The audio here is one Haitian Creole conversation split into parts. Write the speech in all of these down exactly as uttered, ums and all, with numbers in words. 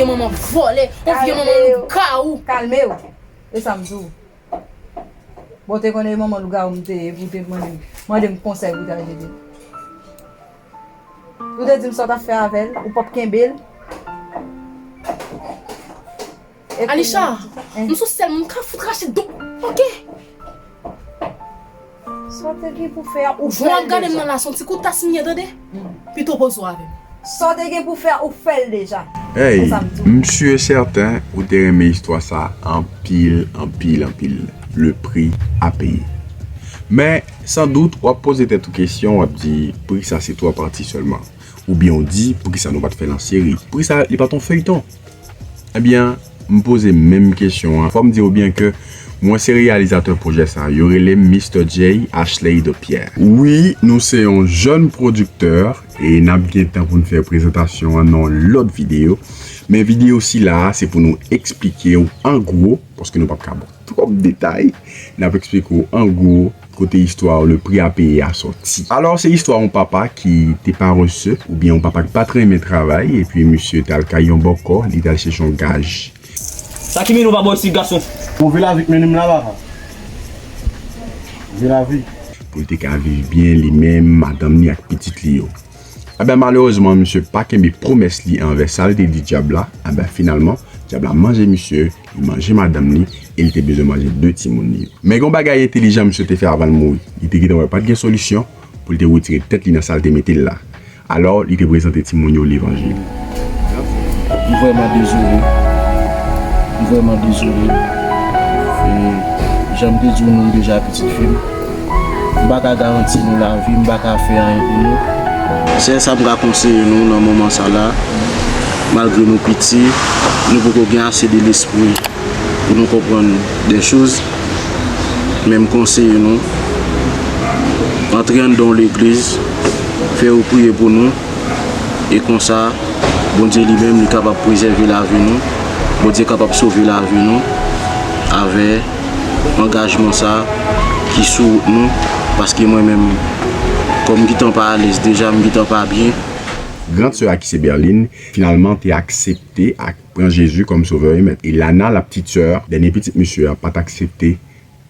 manman vòlè, yon vye manman lougawou. Kalme w. E sa m di w. Bon, te konnen e manman lougawou m te ye, pou w te mande m, mande m konsèy pou w t al jete. Ou te di m sa w t ap fè avè l, ou p ap kenbe l. Epi Alisha, m sou sèl moun k ap fout rache do, oke? Sa w te gen pou fè a, ou fè l deja. Jan w ap gade m nan la, se yon ti kou tas m ye, tande? Pito poze w avè m. Sa w te gen pou fè a, ou fè l deja. Hey, m si e sèten ou te renmen istwa sa anpil, anpil, anpil. Le prix à payer. Men, san dout, w ap poze tèt ou kesyon, w ap di, pri sa se twa pati sèlman. Oubyen w di, poukisa nou pa t fè l an seri? Poukisa li pa t on feyton? Ebyen, m poze menm kesyon an. Fò m di w byen ke mwen se reyalizatè pwojè sa. Yo rele m Mister J Ashley de Pierre. Wi, nou se yon jèn pwodiktè e n ap gen tan pou n fè prezantasyon an nan yon lòt videyo. Men videyo sila a, se pou nou eksplike w an gwo, paske nou p ap ka ba w twòp detay. N ap eksplike w an gwo kote istwa Le prix à payer a sòti. Alò, se istwa yon papa ki te parese, oubyen yon papa ki pa t renmen travay, epi misye t al kay yon bòkò, li t al chèche yon gaj. Sa ki mennen w pa bò isit, gason? Move lavi k mennen m la, papa. Move lavi. Pou l te ka viv byen li menm, madanm li ak pitit li yo. Enben, malerezman, misye pa kenbe pwomès li anvè sa l te di dyab la. Enben, finalman, dyab la manje misye, li manje madanm li, e li te bezwen manje de timoun li yo. Men gen yon bagay entelijan misye te fè avan l mouri. Li te gentan wè pa t gen solisyon pou l te retire tèt li nan sa l te mete l la. Alò, li te prezante timoun yo levanjil. M vrèman dezole. M vrèman dezole. E, jan m te di w, nou deja pitit fi m. M pa ka garanti nou lavi, m pa ka fè anyen pou nou. Sèl sa m ka konseye nou nan moman sa la, malgre nou piti, nou poko gen ase de lespri pou nou konprann de choz, men m konseye nou, antre anndan yon legliz, fè yo priye pou nou, e konsa, Bondye li menm, li kapab prezève lavi nou, Bondye kapab sove lavi nou, avè angajman sa ki sou wout nou, paske mwen menm, kòm m gentan pa alèz deja, m gentan pa byen. Gran sè a ki se Berline, finalman te aksepte ak pran Jezi kòm sovè e mèt. E Lana, la petite sœur, dènye pitit misye a, pa t aksepte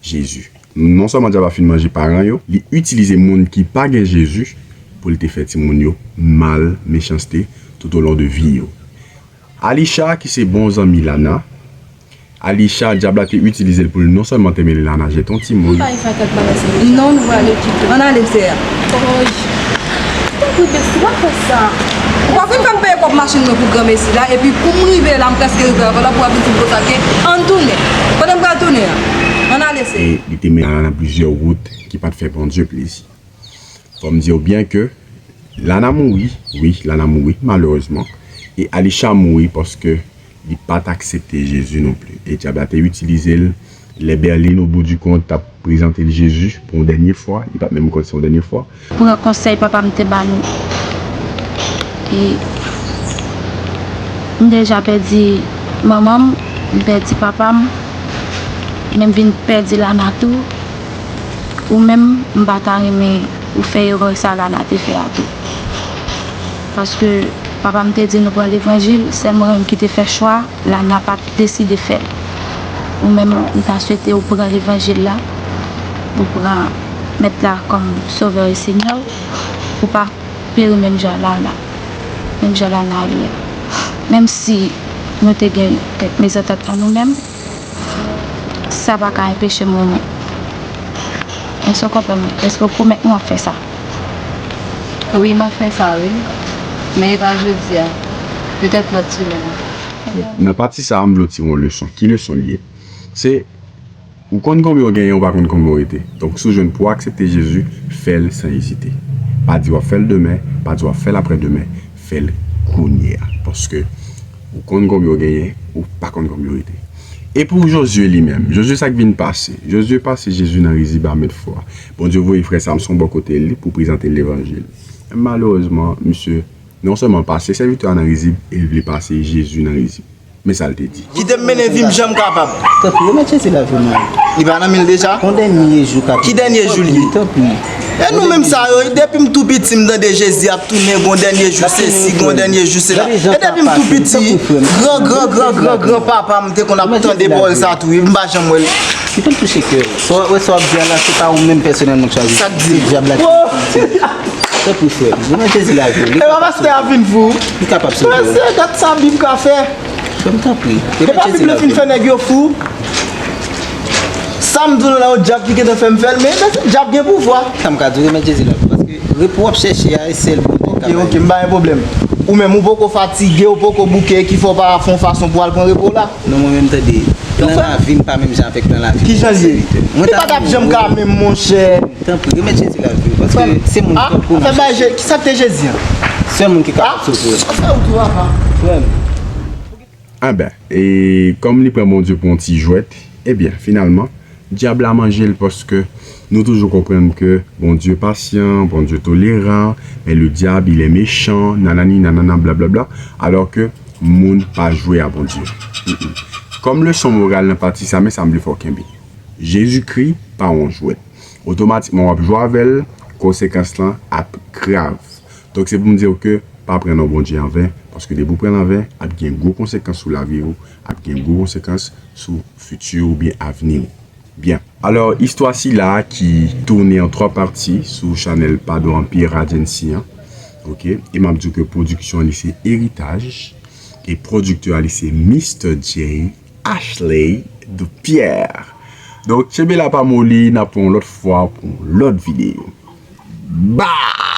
Jezi. Non sèlman dyab la fin manje paran yo, li itilize moun ki pa gen Jezi pou l te fè timoun yo mal, mechanste, toutolon de vi yo. Alisha, ki se bon zanmi Lana, Alisha, dyab la te itilize l pou l non sèlman te mennen Lana jete yon timoun. Pa gen sa k ap balanse deja. Non, nou prale kite. Ann ale, sè a. Oy. Tanpri, bèl, ou pa fè sa. Ou pa konn fè m peye kòb machin mwen pou granmesi la, epi pou m rive la, m prèske rive avan la, pou w ap vin di m konsa ke ann tounen. Kote m pral tounen an? Ann ale, sè. E li te mennen Lana nan plizyè wout ki pa t fè Bondye plezi. Fò m di w byen ke Lana mouri, wi, Lana mouri, malerezman. E Alisha mouri paske li pa t aksepte Jezi non pli. E dyab la te itilize l. Lè Berline, au bout du compte, t ap prezante l Jezi pou yon dènye fwa, li pa t menm konn se yon dènye fwa. Pran konsèy papa m te ba nou. E m deja pèdi manman m, m pèdi papa m, men m vin pèdi Lana tou. Ou menm, m pa ta renmen ou fè erè sa Lana te fè a tou. Paske papa m te di nou pran levanjil, sèl mwen menm ki te fè chwa, Lana pa t deside fè l. Ou menm, m ta swete ou pran levanjil la, ou pran Mèt la kòm Sovè e Senyè w, ou pa peri menm jan Lana, menm jan Lana ye a. Menm si nou te gen kèk mezantant ant nou menm, sa pa ka anpeche m renmen w. Èske w konprann mwen? Èske w pwomèt mwen w ap fè sa? Wi, m ap fè sa, wi. Men e pa jodi a. Petèt lòt semèn. Nan pati sa a, m vle w tire yon leson. Ki leson l ye? Se, ou konn konbyen w genyen, ou pa konn konbyen w rete. Donk, si w jwenn pou w aksepte Jezi, fè l san ezite. Pa di w ap fè l demen, pa di w ap fè l aprè demen. Fè l kounye a. Paske ou konn konbyen w genyen, ou pa konn konbyen w rete. E pou Josué li menm, Josué sa k vin pase? Josué pase Jezi nan rizib a maintes fois. Bondye voye frè Samson bò kote li pou prezante l levanjil. Men malerezman, misye non sèlman pase sèvitè a nan rizib, e l vle pase Jezi nan rizib. Men sa l te di. Kite m mennen vi m jan m kapab. Tanpri, remèt Jezi lavi w, man. Li pa nan men l deja? Yon dènye jou k ap... Ki dènye jou l ye? Tanpri, tanpri. E nou menm sa yo, depi m tou piti m tande Jezi ap tounen, gon dènye jou sesi, gon dènye jou sela. E depi m tou piti, gran, gran, gran, gran, gran papa m te konn ap tande pawòl sa tou, wi, m pa janm wè l. Li konn touche kè w. Sa w wè, sa w ap di a la, se pa ou menm pèsonèlman k chwazi. Sa k di? Se dyab la ki. Tanpri, frè m. Remèt Jezi lavi w. Li kapab sove w. E pa pastè a vin fou. Li kapab sove w. Mesye, gad sa Bib ka fè. Frè m, tanpri. E pa Bib la fin fè nèg yo fou. Sa m di w la, dyab ki gentan fè m fè l, men dyab gen pouvwa. Sa m ka di w, remèt Jezi lavi w, paske repo w ap chèche a, e sèl Bondye k ka bay li. Ok, ok, m pa gen pwoblèm. Ou menm, ou poko fatige, ou poko bouke, ki fè w pa fè yon fason pou w al pran repo w la? Non, mwen menm, tande, plan lavi m pa menm jan avèk plan lavi yon sèvitè. Ki jan l ye? Li pa t ap janm ka menm, monchè. Tanpri, remèt Jezi lavi w, paske se moun tankou nou. Fè bay Je-, ki sa k te Jezi an? Sèl moun ki kapab sove w. Sa fè w tou, papa. Frè m. Enben, e kòm li pran Bondye pou yon ti jwèt, ebyen, finalman, dyab la manje l, paske nou toujou konprann ke Bondye pasyan, Bondye toleran, men le diable, il est méchant, nanani, nanana, blablabla, alò ke moun pa jwe a Bondye. Mm, mm. Kòm leson moral nan pati sa, men sa m vle fè w kenbe. Jezikri pa yon jwèt. Otomatikman w ap jwe avè l, konsekans lan ap grav. Donk se pou m di w ke pa pran non Bondye an ven, paske depi w pran l an ven, ap gen gwo konsekans sou lavi w, ap gen gwo konsekans sou fiti w oubyen avni w. Byen. Alò, istwa sila ki tounen an twa pati sou chanèl Pado Empire Agency an. Ok? E m ap di w ke pwodiksyon an li se Eritaj, e pwodiktè a li se Mister J Ashley de Pierre. Donk, kenbe la pa moli, n ap wè yon lòt fwa pou yon lòt videyo. Bye!